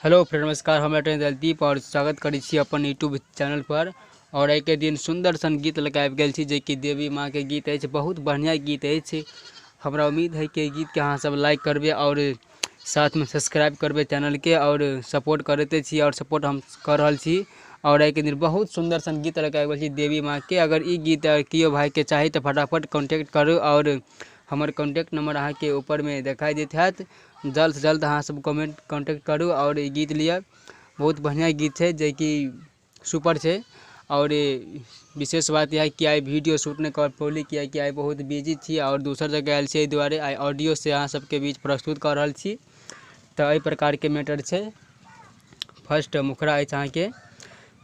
Hello friend, नमस्कार। हम दलदीप और स्वागत करै छी अपन यूट्यूब चैनल पर। और एहिके दिन सुंदर सन गीत लऽ कऽ आबि गेल छी, जेकि देवी माँके गीत अछि। बहुत बढ़िआँ गीत अछि। हमरा उम्मीद है कि एहि गीतके अहाँ सब लाइक करबै और साथमे सब्सक्राइब करबै चैनलके और सपोर्ट करैते छी और सपोर्ट हम कऽ रहल छी। और एहिके दिन बहुत सुन्दर सन गीत लऽ कऽ आबि गेल छी देवी माँके। अगर ई गीत केओ भाइके चाही तऽ फटाफट कॉन्टैक्ट करू और हमर कॉन्टैक्ट नंबर अहाँके ऊपरमे देखाइ दैत हैत। जल्दसँ जल्द अहाँ सब कमेंट कॉन्टैक्ट करू और ई गीत लिअ। बहुत बढ़िआँ गीत छै, जेकि सुपर छै। और विशेष बात इएह कि आइ वीडियो शूट नहि कर पौली, कियाकि आइ बहुत बिजी छी और दोसर जगह आयल छी। एहि दुआरे आइ ऑडियोसँ अहाँ सबके बीच प्रस्तुत कऽ रहल छी। तऽ एहि प्रकारके मैटर छै। फर्स्ट मुखड़ा अछि अहाँके,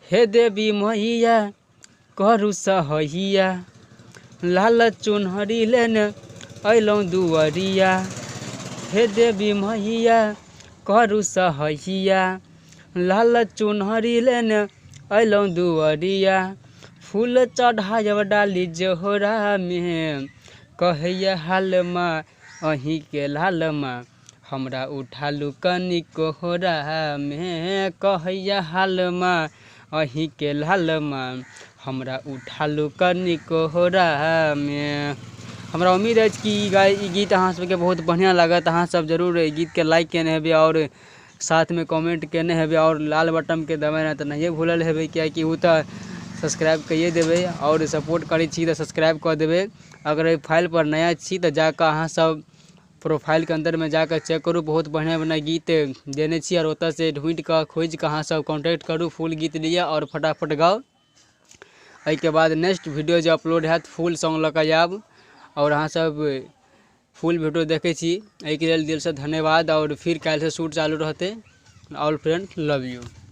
हे देवी मैया करू सहैया, लाल चुनरी लेने अयलहुँ दुअरिया। हे देवी मैया करू सहैया, लाल चुनरी लेने अयलहुँ दुअरिया। फूल चढ़ायब डाली जोहरामे, कहैया हाल माँ अहीँके लाल माँ, हमरा उठालू कनि कोहरामे। कहैया हाल माँ अहीँके लाल माँ, हमरा उठालू कनि कोहरामे। हमरा उम्मीद अछि कि ई गीत अहाँ सबके बहुत बढ़िआँ लागत। अहाँ सब जरूर एहि गीतके लाइक केने हेबै और साथमे कमेंट केने हेबै और लाल बटनके दबेनाइ तऽ नहिए भूलल हेबै, कियाकि ओ तऽ सब्सक्राइब कैये देबै और सपोर्ट करै छी तऽ सब्सक्राइब कऽ देबै। अगर एहि फाइलपर नया छी तऽ जाकऽ अहाँ सब प्रोफाइलके अन्दरमे जाकऽ चेक करू। बहुत बढ़िआँ बढ़िआँ गीत देने छी और ओतऽसँ ढूँढिकऽ खोजिकऽ अहाँ सब कॉन्टैक्ट करू, फुल गीत लिअ और फटाफट गाउ। एहिके बाद नेक्स्ट वीडियो जे अपलोड हैत फुल सॉन्ग लऽ कऽ आयब और अहाँ सब फुल वीडियो देखै छी, एहिके लेल दिलसँ धन्यवाद। और फिर काल्हिसँ शूट चालू रहतै। All friend love you.